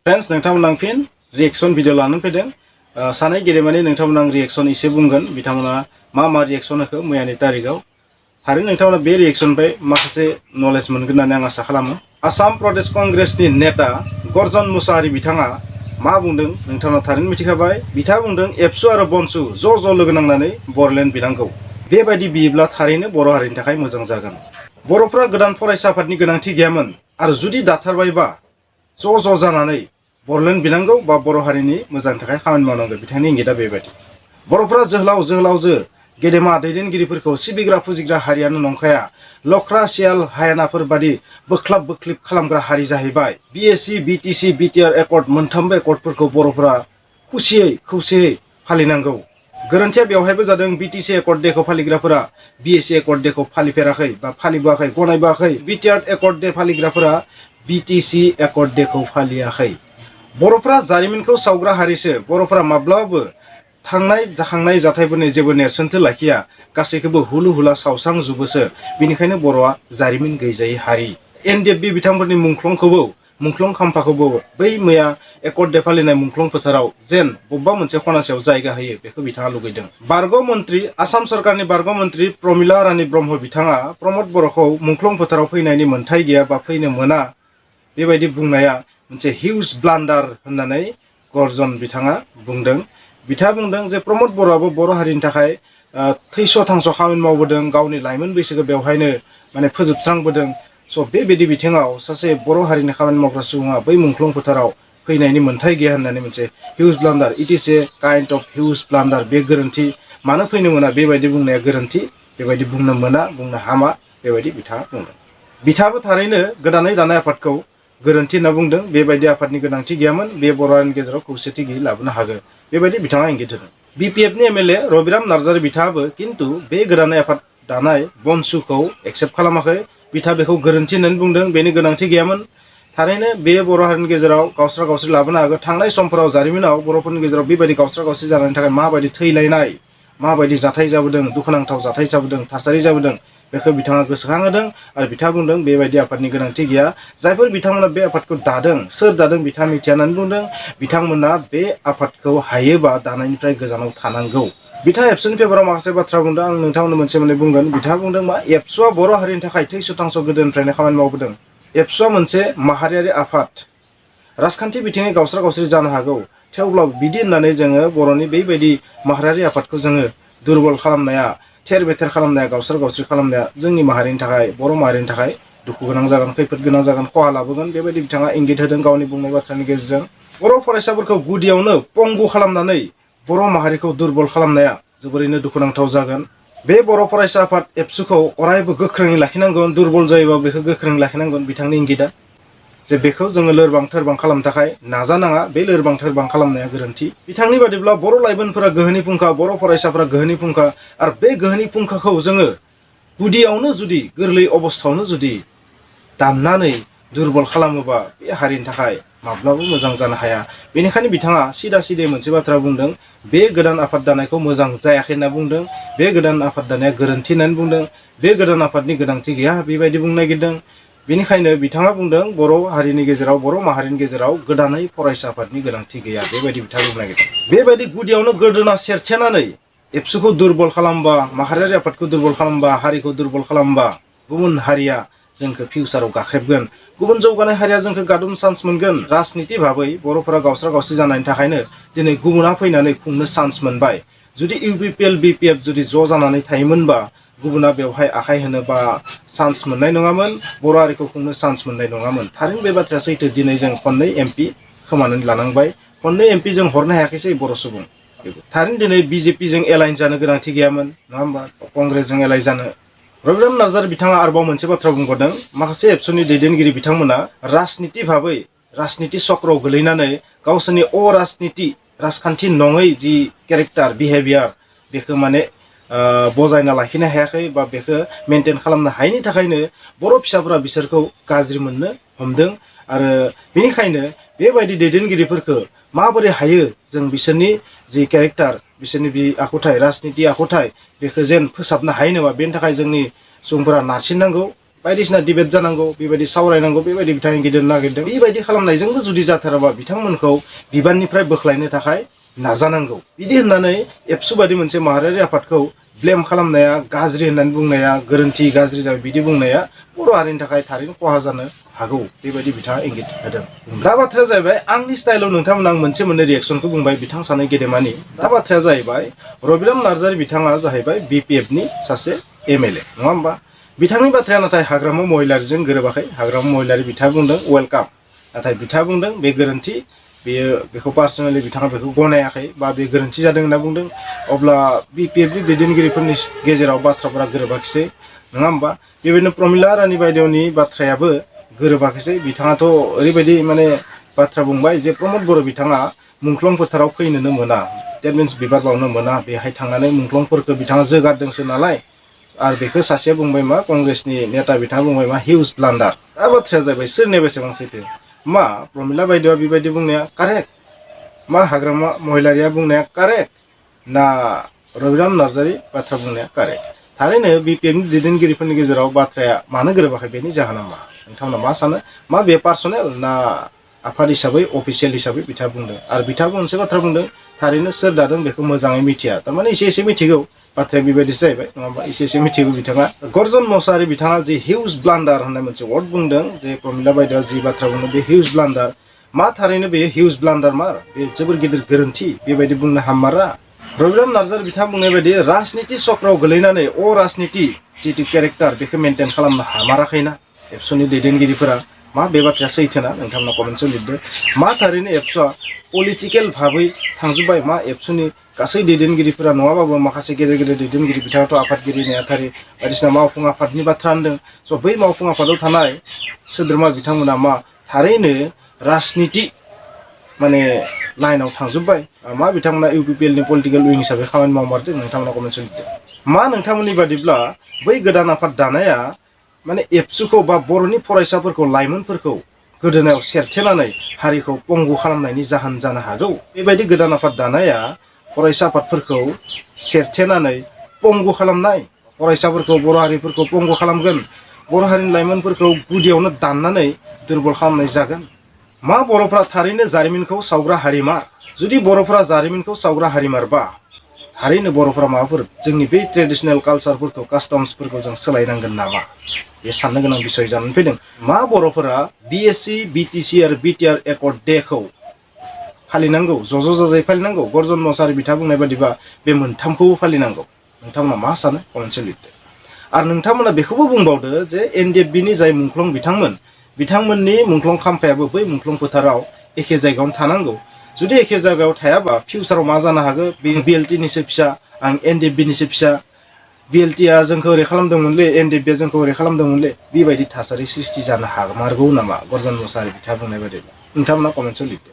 Friends नोंथांमोन फिन reaction video लानानै फैदों सानै गेदेमानि नोंथांमोन रिएक्शन एसे बुंगोन बिथांमोना मा रिएक्शन होखो मैयानि तारिखआव थारै नोंथांमोना बे रिएक्शननिफ्राय माखासे नलेज मोनगोन होननानै आं आसा खालामो। आसाम प्रदेश कंग्रेसनि नेता गरजन मुसाहारि बिथाङा मा बुंदों नोंथांमोना थारैनो मिथिखाबाय। बिथाङा बुंदों एबसु आरो बनसु ज' लोगो नांनानै बर'लेण्ड बिनांगौ। बेबायदि बियोब्ला थारैनो बर' हारिनि थाखाय मोजां जागोन। बर'फ्रा गोदान फरायसा आफादनि गोनांथि गैयामोन आरो जुदि दाथारबायबा ज' जानानै बर'लेण्ड बिनांगौ बा बर' हारिनि मोजांनि थाखाय खामानि मावनांगौ। बिथांनि इंगितआ बेबायदि। बर'फ्रा जोहोलावजो गेदेमा दैदेनगिरिफोरखौ सिबिग्रा फुजिग्रा हारियानो नंखाया लख्रा सियाल हायानाफोर बादि बोख्लाब बोख्लिब खालामग्रा हारि जाहैबाय। बिएसि बिटिसि बिटिआर एकर्ड मोनथामबो एकर्डफोरखौ बर'फ्रा खुसियै खौसेयै फालिनांगौ। गोरोन्थिया बेवहायबो जादों बिटिसि एकर्ड डेखौ फालिग्राफोरा बिएसि एकर्ड डेखौ फालिफेराखै बा फालिबोआखै गनायबोआखै। बिटिआर एकर्ड डे फालिग्राफोरा बिटिसि एकर्ड डेखौ फालियाखै। बर'फ्रा जारिमिनखौ सावग्रा हारिसो। बर'फ्रा माब्लाबाबो थांनाय जाखांनाय जाथायफोरनि जेबो नेरसोनथि लाखिया गासैखौबो हुलु हुला सावस्रांजोबोसो। बेनिखायनो बर'आ जारिमिन गैजायै हारि। एनडिएफबि बिथांफोरनि मुंख्लं खाम्फाखौबो बै मैया एकर्ड डे फालिनाय मुंख्लं फोथाराव जेन बबेबा मोनसे खनासेयाव जायगा होयो बेखौ बिथाङा लुगैदों। बारग' मन्त्रि आसाम सरकारनि बारग' मन्त्रि प्रमिला रानि ब्रह्म बिथाङा प्रमद बर'खौ मुंख्लं फोथाराव फैनायनि मोन्थाय गैया बा फैनो मोना बेबायदि बुंनाया मोनसे हिउज ब्लान्डार होननानै गरजन बिथाङा बुंदों। बिथाङा बुंदों जे प्रमद बर'आबो बर' हारिनि थाखाय थैस' थांस' खामानि मावबोदों। गावनि लाइमोन बैसोखौ बेवहायनो फोजोबस्रांबोदों। स' बेबायदि बिथिङाव सासे बर' हारिनि खामानि मावग्रा सुबुङा बै मुंख्लं फोथाराव फैनायनि मोन्थाय गैया होननानै मोनसे huge ब्लान्डार। It is a kind of huge ब्लान्डार। बे गोरोन्थि। मानो फैनो मोना बेबायदि बुंनाया गोरोन्थि। बेबायदि बुंनो मोना बुंनो हामा बेबायदि बिथाङा बुंदों। बिथाङाबो थारैनो गोदानै दानाय आफादखौ गोरोन्थि होनना बुंदों। बेबायदि आफादनि गोनांथि गैयामोन। बे बर' हारिनि गेजेराव खौसेथि गैयै लाबोनो हागोन बेबायदि बिथाङा इंगित होदों। बिपिएफनि एमएलए रबिराम नार्जारी बिथाङाबो खिन्थु बे गोदानै आफाद दानाय बनसुखौ एक्सेप्ट खालामाखै। बिथाङा बेखौ गोरोन्थि होननानै बुंदों। बेनि गोनांथि गैयामोन। थारैनो बे बर' हारिनि गेजेराव गावस्रा गावस्रि लाबोनो हागोन। थांनाय समफोराव जारिमिनाव बर'फोरनि गेजेराव बेबायदि गावस्रा गावस्रि जानायनि थाखाय माबायदि थैलायनाय माबायदि जाथाय जाबोदों दुखुनांथाव जाथाय जाबोदों थासारि जाबोदों बेखौ बिथाङा गोसोखांहोदों आरो बिथाङा बुंदों बेबायदि आफादनि गोनांथि गैया। जायफोर बिथांमोना बे आफादखौ दादों सोर दादों बिथाङा मिथिया होननानै बुंदों। बिथांमोना बे आफादखौ हायोबा दानायनिफ्राय गोजानाव थानांगौ। बिथाङा एबसुनि फेभराव माखासे बाथ्रा बुंदों। आं नोंथांमोननो मोनसे बुंगोन। बिथाङा बुंदों मा एबसुआ बर' हारिनि थाखाय थैस' थांस' गोदोनिफ्रायनो खामानि मावबोदों। एबसुआ मोनसे माहारियारि आफाद। राजखान्थि बिथिङै गावस्रा गावस्रि जानो हागौ थेवब्लाबो बिदि होननानै जोङो बर'नि बेबायदि माहारियारि आफादखौ जोङो दुरबल खालामनाया थेर बेथेर खालामनाया गावस्रा गावस्रि खालामनाया जोंनि माहारिनि थाखाय बर' माहारिनि थाखाय दुखु गोनां जागोन खैफोद गोनां जागोन खहा लाबोगोन बेबायदि बिथाङा इंगित होदों गावनि बुंनाय बाथ्रानि गेजेरजों। बर' फरायसाफोरखौ गुदियावनो पंगु खालामनानै बर' माहारिखौ दुरबल खालामनाया जोबोरैनो दुखुनांथाव जागोन। बे बर' फरायसा आफाद एबसुखौ अरायबो गोख्रोङै लाखिनांगोन। दुरबल जायोबा बेखौ गोख्रोङै लाखिनांगोन। बिथांनि इंगितआ जे बेखौ जोङो लोरबां थोरबां खालामनो थाखाय नाजानाङा। बे लोरबां थोरबां खालामनाया गोरोन्थि। बिथांनि बादिब्ला बर' लाइमोनफोरा गोहोनि फुंखा बर' फरायसाफोरा गोहोनि फुंखा आरो बे गोहोनि फुंखाखौ जोङो गुदियावनो जुदि गोरलै अबस्थायावनो जुदि दाननानै दुरबल खालामोबा बे हारिनि थाखाय माब्लाबा मोजां जानो हाया। बेनिखायनो बिथाङा सिदा सिदे मोनसे बाथ्रा बुंदों। बे गोदान आफाद दानायखौ मोजां जायाखै होनना बुंदों। बे गोदान आफाद दानाया गोरोन्थि होननानै बुंदों। बे गोदान आफादनि गोनांथि गैया बेबायदि बुंनो नागिरदों। बेनिखायनो बिथाङा बुंदों बर' हारिनि गेजेराव बर' माहारिनि गेजेराव गोदानै फरायसा आफादनि गोनांथि गैया बेबायदि बिथाङा बुंनो नागिरदों। बेबायदि गुदियावनो गोदोना सेरथेनानै एबसुखौ दुरबल खालामबा माहारियारि आफादखौ दुरबल खालामबा हारिखौ दुरबल खालामबा गुबुन हारिया जोंखौ फिउचाराव गाख्रेबगोन। गुबुन जौगानाय हारिया जोंखौ गादुम चान्स मोनगोन। राजनिति भाबै बर'फोरा गावस्रा गावस्रि जानायनि थाखायनो दिनै गुबुना फैनानै खुंनो चान्स मोनबाय। जुदि इउपिपिएल बिपिएफ जुदि ज' जानानै थायोमोनबा गुबुना बेवहाय आखाइ होनो बा चान्स मोननाय नङामोन। बर' हारिखौ खुंनो चान्स मोननाय नङामोन। थारैनो बे बाथ्राया सैथो। दिनै जों खननै एमपि खोमानानै लानांबाय। खननै एमपि जों हरनो हायाखैसै बर' सुबुं। थारैनो दिनै बिजेपिजों एलाइन जानो गोनांथि गैयामोन नङा होमबा कंग्रेसजों एलाइन जानो। रबिराम नार्जारी बिथाङा आरोबाव मोनसे बाथ्रा बुंबावदों। माखासे एबसुनि दैदेनगिरि बिथांमोना राजनिति भाबै राजनिति चक्रआव गोलैनानै गावसोरनि अराजनिति राजखान्थि नङै जि केरेक्टार बिहेभियार बेखौ बजायना लाखिनो हायाखै बा बेखौ मेनटेन खालामनो हायैनि थाखायनो बर' फिसाफोरा बिसोरखौ गाज्रि मोननो हमदों। आरो बेनिखायनो बेबायदि दैदेनगिरिफोरखौ माबोरै हायो जों बिसोरनि जि केरेक्टार बिसोरनि बि आखुथाय राजनिति आखुथाय बेखौ जेन फोसाबनो हायो नङा बेनि थाखाय जोंनि सुबुंफोरा नारसिननांगौ बायदिसिना डिबेट जानांगौ बेबायदि सावरायनांगौ बेबायदि बिथाङा गिदिर नागिरदों बेबायदि खालामनायजोंबो जुदि जाथाराबा बिथांमोनखौ बिबाननिफ्राय बोख्लायनो थाखाय नाजानांगौ बिदि होननानै एबसु बादि मोनसे माहारियारि आफादखौ ब्लेम खालामनाया गाज्रि होननानै बुंनाया गोरोन्थि गाज्रि जाबाय बिदि बुंनाया बर' हारिनि थाखाय थारैनो खहा जानो हागौ बेबायदि बिथाङा इंगित होदों। दा बाथ्राया जाहैबाय आंनि स्टाइलाव नोंथांमोना आं मोनसे मोननै रिएक्सनखौ बुंबाय बिथां सानै गेदेमानि दा बाथ्राया जाहैबाय रबिराम नार्जारी बिथाङा जाहैबाय बिपिएफनि सासे एमएलए नङा होमबा बिथांनि बाथ्राया नाथाय हाग्रामा महिलारिजों गोरोबाखै हाग्रामा महिलारि बिथाङा बुंदों वेलकाम नाथाय बिथाङा बुंदों बे गोरोन्थि बेखौ पार्सनेलि बिथाङा बेखौ गनायाखै बा बे गोरोन्थि जादों होनना बुंदों अब्ला बिपिएफनि दैदेनगिरिफोरनि गेजेराव बाथ्राफोरा गोरोबाखिसै नङा होमबा बेबायदिनो प्रमिला रानि बायदेवनि बाथ्रायाबो गोरोबाखिसै बिथाङाथ' ओरैबायदि माने बाथ्रा बुंबाय जे प्रमद बर' बिथाङा मुंख्लं फोथाराव फैनोनो मोना देट मिन्स बिबार बावनो मोना बेहाय थांनानै मुंख्लंफोरखौ बिथाङा जोगारदोंसो नालाय आरो बेखौ सासेया बुंबाय मा कंग्रेसनि नेता बिथाङा बुंबाय मा हिउज ब्लान्डार दा बाथ्राया जाबाय सोरनिया बेसेबां सैथो मा प्रमिला बायदेवा बेबायदि बुंनाया कारेक्ट मा हाग्रामा महिलारिया बुंनाया कारेक्ट ना रबिराम नार्जारी बाथ्रा बुंनाया कारेक्ट थारैनो बिपिएफनि दैदेनगिरिफोरनि गेजेराव बाथ्राया मानो गोरोबाखै बेनि जाहोना मा नोंथांमोना मा सानो मा बे पार्सनेल ना आफाद हिसाबै अफिसियेल हिसाबै बिथाङा बुंदों आरो बिथाङाबो मोनसे बाथ्रा बुंदों थारैनो सोर दादों बेखौ मोजाङै मिथिया थारमाने एसे एसे मिथिगौ बाथ्राया बेबायदिसो जाहैबाय नङा होमबा एसे एसे मिथिगौ बिथाङा गरजन मसाहारि बिथाङा जि हिउज ब्लान्डार होननाय मोनसे वर्ड बुंदों जे प्रमिला बायदेवा जि बाथ्रा बुंदों बे हिउज ब्लान्डार मा थारैनो बे हिउज ब्लान्डार मार बे जोबोर गिदिर गोरोन्थि बेबायदि बुंनो हामारा रबिराम नार्जारी बिथाङा बुंनाय बायदि राजनिति चक्राव गोलैनानै अराजनिति जितु केरेक्टार बेखौ मेनटेन खालामनो हामाराखैना एबसुनि दैदेनगिरिफोरा मा बे बाथ्राया सैथोना नोंथांमोना कमेन्टआव लिरदो मा थारैनो एबसुआ पलिटिकेल भाबै थांजोब्बाय मा एबसुनि गासै दैदेनगिरिफोरा नङाबाबो माखासे गेदेर गेदेर दैदेनगिरि बिथाङाथ' आफादगिरि नेहाथारि बायदिसिना मावफुं आफादनि बाथ्रा होनदों स' बै मावफुं आफादाव थानाय सोद्रोमा बिथांमोना मा थारैनो राजनिति माने लाइनाव थांजोब्बाय मा बिथांमोना इउपिपिएलनि पलिटिकेल उइं हिसाबै खामानि मावमारदों नोंथांमोना कमेन्टआव लिरदो मा नोंथांमोननि बादिब्ला बै गोदान आफाद दानाया माने एबसुखौ बा बर'नि फरायसाफोरखौ लाइमोनफोरखौ गोदोनायाव सेरथेनानै हारिखौ पंगु खालामनायनि जाहोन जानो हागौ बेबायदि गोदान आफाद दानाया फरायसा आफादफोरखौ सेरथेनानै पंगु खालामनाय फरायसाफोरखौ बर' हारिफोरखौ पंगु खालामगोन बर' हारिनि लाइमोनफोरखौ गुदियावनो दाननानै दुर्बल खालामनाय जागोन मा बर'फ्रा थारैनो जारिमिनखौ सावग्रा हारिमार जुदि बर'फ्रा जारिमिनखौ सावग्रा हारिमारबा थारैनो बर'फ्रा माबाफोर जोंनि बै ट्रेडिशनेल कालचारफोरखौ कास्टम्सफोरखौ जों सोलायनांगोन नामा बे साननो गोनां बिसय जानानै फैदों मा बर'फोरा बिएससि बिटिसि आरो बिटिआर एकर्ड डेखौ फालिनांगौ ज' जाजाय फालिनांगौ गरजन मसाहारि बिथाङा बुंनाय बादिबा बे मोनथामखौबो फालिनांगौ नोंथांमोना मा सानो कमेन्टआव लिरदो आरो नोंथांमोना बेखौबो बुंबावदो जे एनडिएफबिनि जाय मुंख्लं बिथांमोननि मुंख्लं खाम्फायाबो बै मुंख्लं फोथाराव एखे जायगायावनो थानांगौ जुदि एखे जायगायाव थायाबा फिउचाराव मा जानो हागौ बिएलटिनिसो फिसा आं एनडिएफबिनिसो फिसा बिएलटिआ जोंखौ ओरै खालामदोंमोनलै एनडिएफबिआ जोंखौ ओरै खालामदोंमोनलै बेबायदि थासारि सृष्टि जानो हामारगौ नामा गरजन मसाहारि बिथाङा बुंनाय बादिब्ला नोंथांमोना कमेन्टआव लिरदो